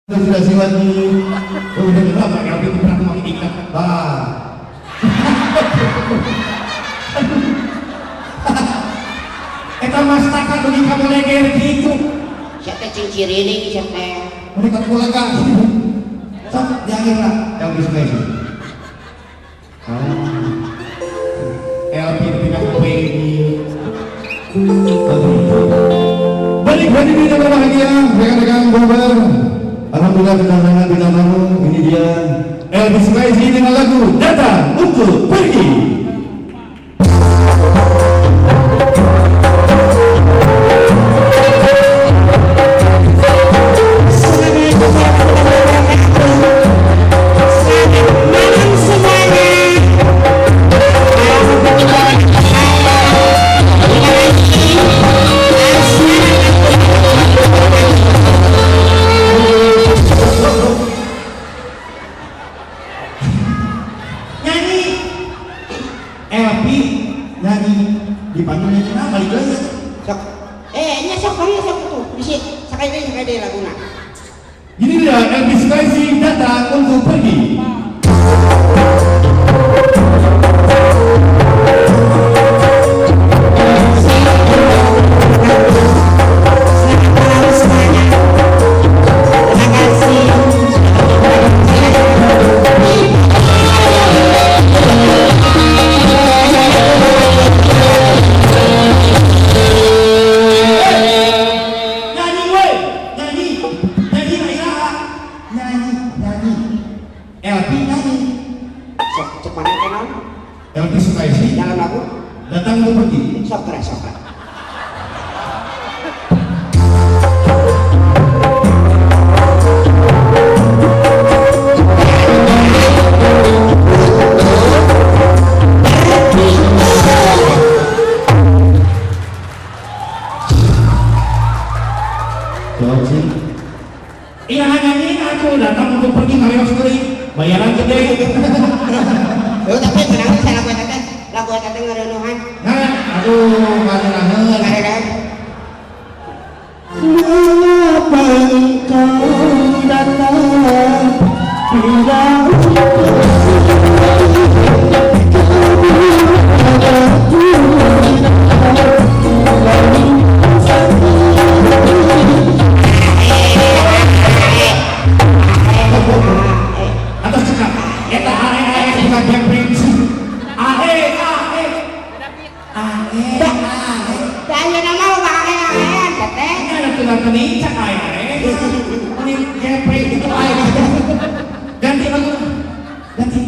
Sudah siwati. Udah berapa LP pernah mau ikat. Bah. Eta mastaka dugi ka moleger kitu. Sia teh cing cirining sia teh. Mereka kulaga. Sok diangin lah yang di sungai sih. LP tidak ini. Balik hadirin yang berbahagia, rekan-rekan bubar. Alhamdulillah kedatangan bintang tamu. Ini dia Elvy Sukaesih dengan lagu Datang Untuk Pergi. Ini dia Elvy Sukaesih Datang Untuk Pergi. Elvy Sukaesih dalam lagu Datang Untuk Pergi. Sok keras sok. Iya nyanyi aku datang untuk pergi ngaliwat sekali bayaran gede. Tapi kenapa saya lagu eta teh? Lagu eta teh ngareunuhan. Nah, aduh, ngareunuhan. Ngareunuhan. Mengapa engkau datang tidak atas cekap eta ae bukan gepeng ae ae ae Daya nama loba ae aean teteh. Ada tukang kenicak ae ae ini gepeng itu ae ganti lagu ganti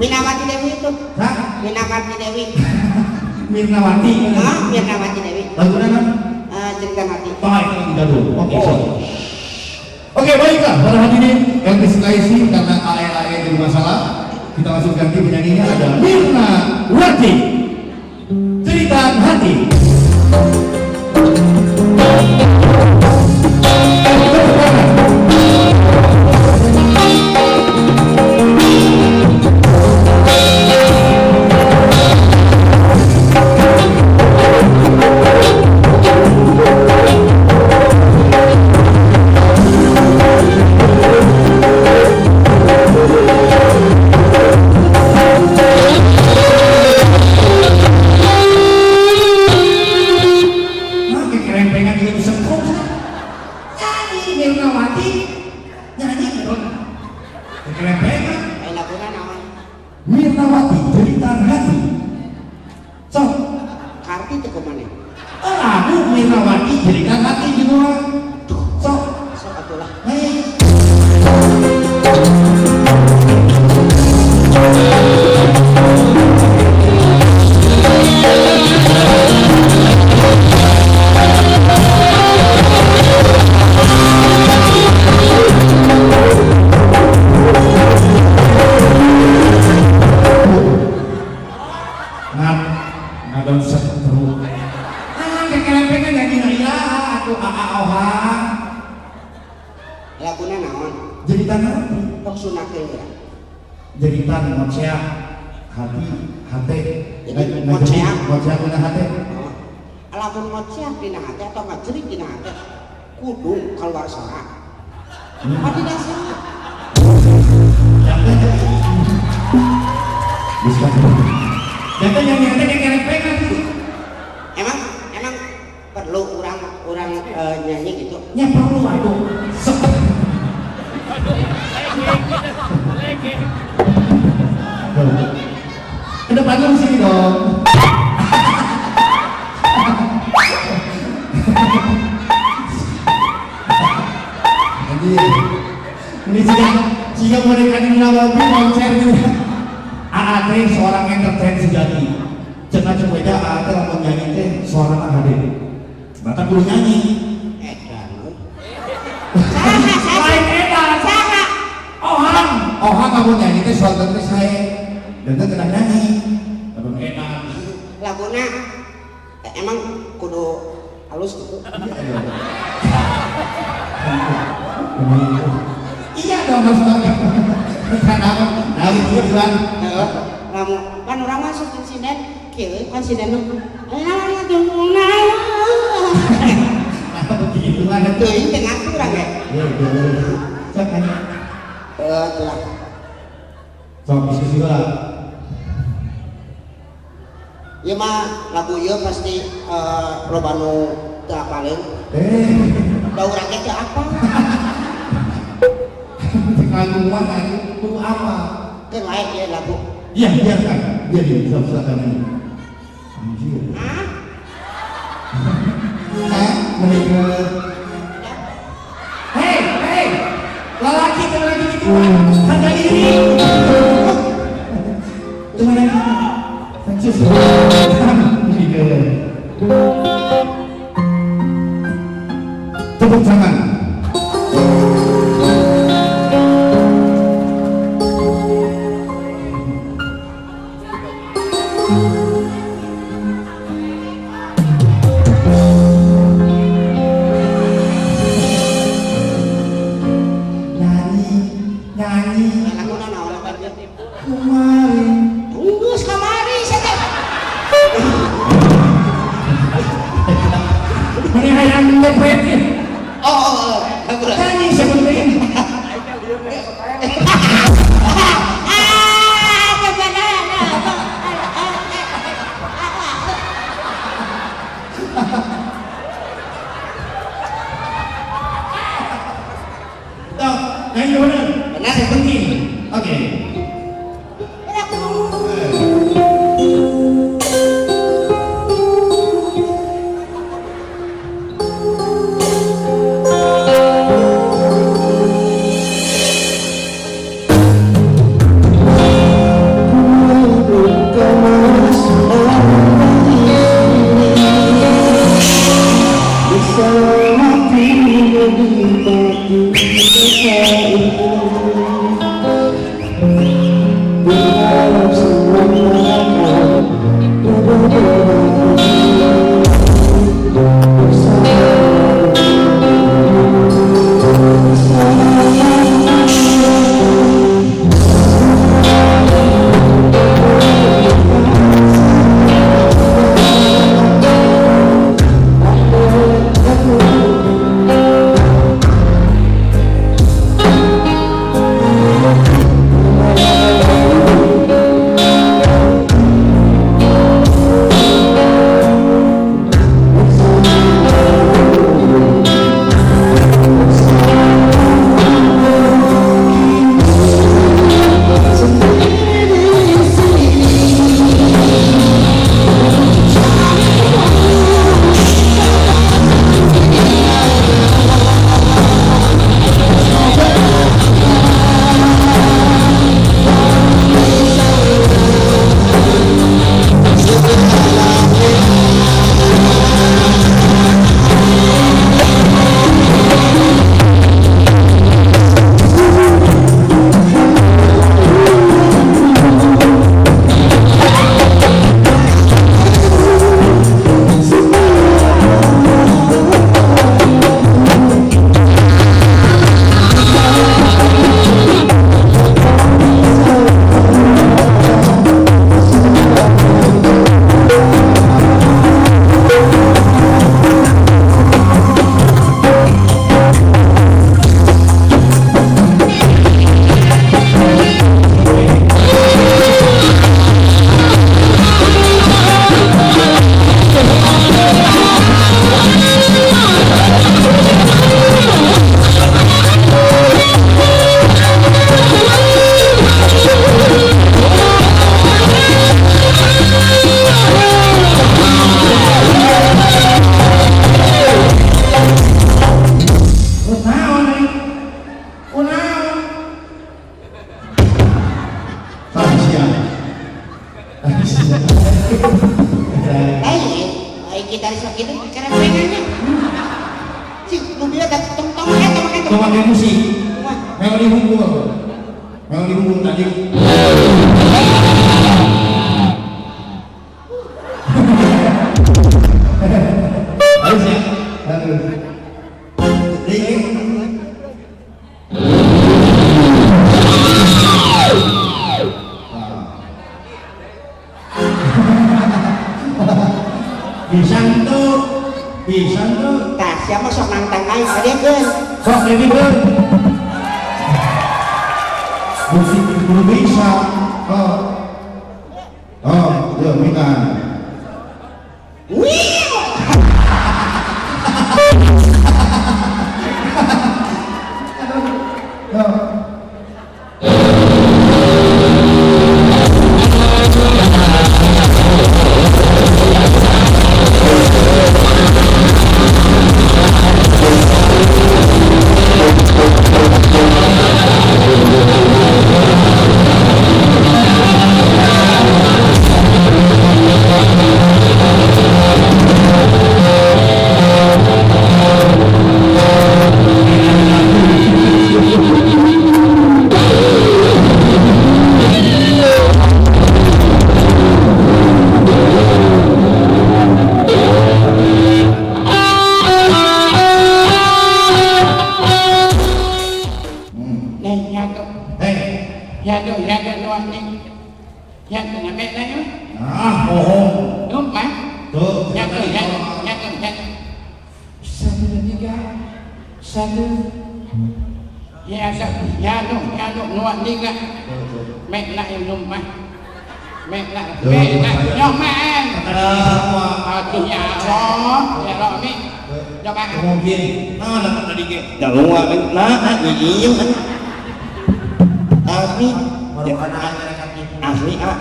Mirnawati Dewi itu. Hah? Mirnawati Dewi. Mirnawati. Hah? Mirnawati Dewi. Lagu mana? Cerita Hati. Baik, kita dulu. Oke, oke, baiklah para hadirin, Elvy Sukaesih karena AE jadi masalah, kita langsung ganti penyanyinya ada Mirnawati. Cerita Hati. Mirnawati Cerita Hati. Sok Karti teu kumaha? Lagu Mirnawati Cerita Hati judulna. Sok sok atuh lah. Ngadon setru. Ah, kekelempengan nyanyi ngaya atuh aaoha. Laguna naon? Jeritan hati. Tok sunakeun urang. Jeritan ngoceak hati, hate. Jadi ngoceak, ngoceak dina hate. Lamun ngoceak dina hate atau ngajerit dina hate kudu keluar suara. Adidas. Bisa. Jangan yang nyanyi yang pengen gitu. Emang emang perlu orang orang nyanyi gitu? Ya perlu atuh. Ke depan lu sini dong. Ini jika mereka di mobil konser gitu. AAT seorang entertain sejati. Cenah cek beda AAT lamun nyanyi teh suarana hade. Batak kudu nyanyi. Edan. Saha saha. Lain edan. Saha. Ohang, ohang lamun nyanyi teh suara teh sae. Dan teh kena nyanyi. Lamun edan. Laguna emang kudu halus gitu. Iya dong. Iya dong Mas Bang. Kenapa? Nah, tujuan. Lamun kan urang masuk insiden kieu kan sinden Kenapa begitu kan? Teuing teh ngaku urang ge. Iya, iya. Cek aja. Itulah. Sok diskusi lah. Ieu mah lagu ieu pasti loba nu teu apaleun. Da urang ge teu apal. Lagu mah itu apa? Keun wae ieu lagu. Iya, biarkan. Biar dia bisa silakan nyanyi. Anjir. Hah? Meninggal. Hei, hei. Lelaki kena lagi gituan. Harga diri. Cuma lagi. Seksis. Meninggal. Tepuk tangan. Nyanyi Laguna naon lagu ieu? kemarin. Geus kamari sia teh. Ini hayang ngepet. Oh, oh, oh. Lagu Nyanyi sebenarnya. Ah, sebenarnya. Tuh, nyanyi bener. Benar. Sebentar. Oke. garis kitu kerempengannya. Sih, nu bieu teh tong tong make tong make Tong make musik. Melodi hukum. Melodi hukum tadi. Harus ya. Harus. Bisa tuh. Tah, siapa sok nantang aing hadekeun. Sok hadekeun. Musik kudu bisa. Oh. Oh, ieu mikan. Wih. Oh. Ah, bohong. Tuh. Satu, ya ya ya nuan tiga, mek nak yang numah, mek nak, mek nak nyoman. Aduh ya Allah, ya Romi, coba. Mungkin, nah dapat tadi ke. Jangan nah, iya kan. Asli, asli ah,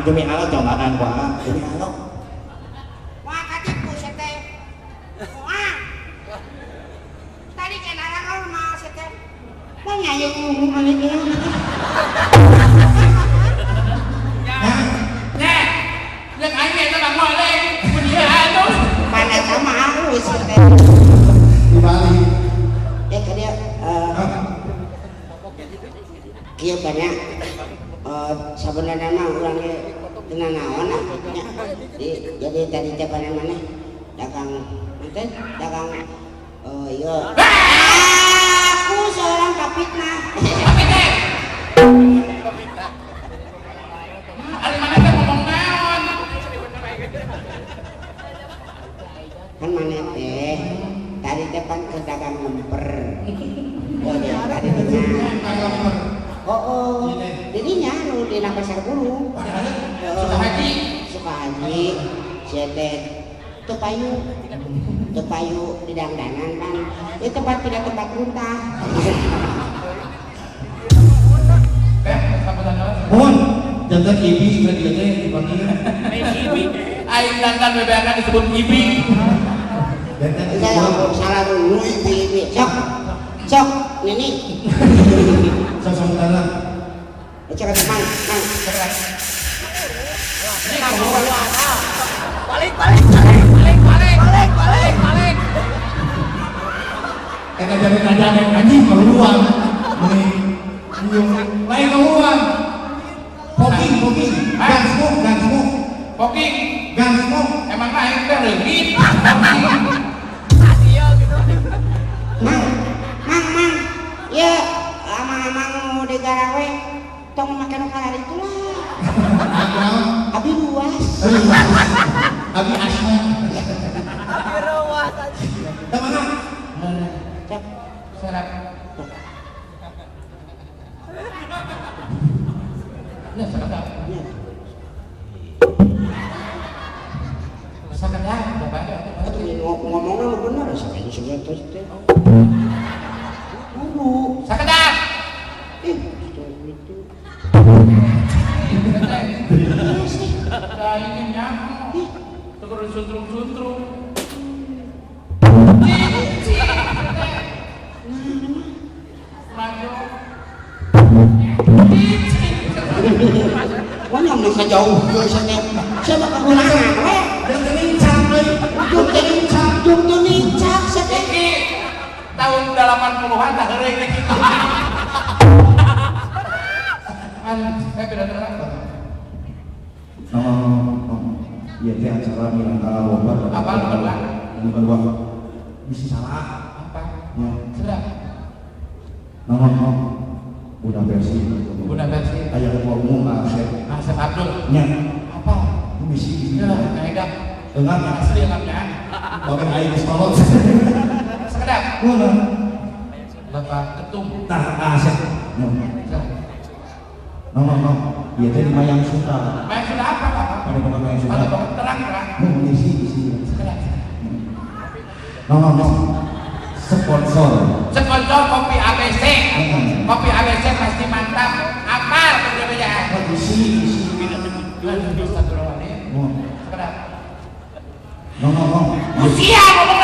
demi Allah cobaan gua, demi Allah. Wah katipu sete, wah. Tadi kena orang mau sete, mau nyayung ngomong ini. Nè, lên anh nghe nó bằng ngồi lên, mình nhớ ai luôn. Mana sama aku sete. Di Bali. Ya kerja. Kieu banyak sebenarnya mah urang ge teu nanaon nya. Jadi tadi teh mana dagang teh dagang ieu. Aku seorang kapitna. Kapitna. Ari mana teh ngomong naon? Kan mana teh tadi teh pan keur dagang lemper. Oh, tadi teh. Oh, dirinya nu dina pasar burung. Sukahaji, Sukahaji, sia teh teu payu di dangdanan kan. Itu tempat tidak tempat runtah. Mohon, jantan ibi ka dieu teh dipanggil. Ibi. Aing dandan bebeakan disebut ibi. Jantan saya ngomong salah dulu ibi ibi. Sok. Sok, nini. Sok samutana. Cek mang, mang. Balik, balik, balik, balik, balik, balik, balik. Eta jadi kajaden anjing keluar. Lain keluar. Poking, poking. Gun smoke, gun smoke. Poking, gun smoke. Emang lain teh leungit. Mang, mang, mang. Ya, amang-amang nu di garawe tong make nu kalar itu lah. Abi luas. Abi asma. Abi luas. Tah mana? Cek. Serap. Nah, sakedap. Sakedap, bapak. Atuh ngomongna nu bener sakit sebentar teh. Buru. Sakedap. Ih, itu. Nah, ini nyaho. Tukur suntrung-suntrung. Maju. Wah, nyampe sejauh ieu cenah. Siapa kagulangan we? Dan geuning cang deui. Tunggu nincak sia teh. Iki tahun 80-an tak heureuy teh kitu. Kan saya beda terang. Oh, iya teh acara Milangkala Bogor. Apa nomor dua? Nomor dua. Bisa salah. Apa? Ya. Sudah. Nomor nomor. Bunda versi. Bunda versi. Ayah ketua umum Asep. Asep Abdul. Nya. Apa? Misi. Ya, kayak Enggak. Asli enggaknya. Bapak aing geus kolot. Sekedap. Mana? Bapak Ketum. Tah Asep. Nomor nomor. Iya teh di Mayang Sunda. Mayang Sunda apa, Pak? Pada bukan Mayang Sunda. Pada bukan terang, terang. Misi misi. Sekedap. Nomor nomor. Sponsor. Sponsor kopi ABC. Kopi ABC pasti mantap. Apa kerja-kerja? Isi isi. Sekedap. Nomor nomor. Usia ngomong.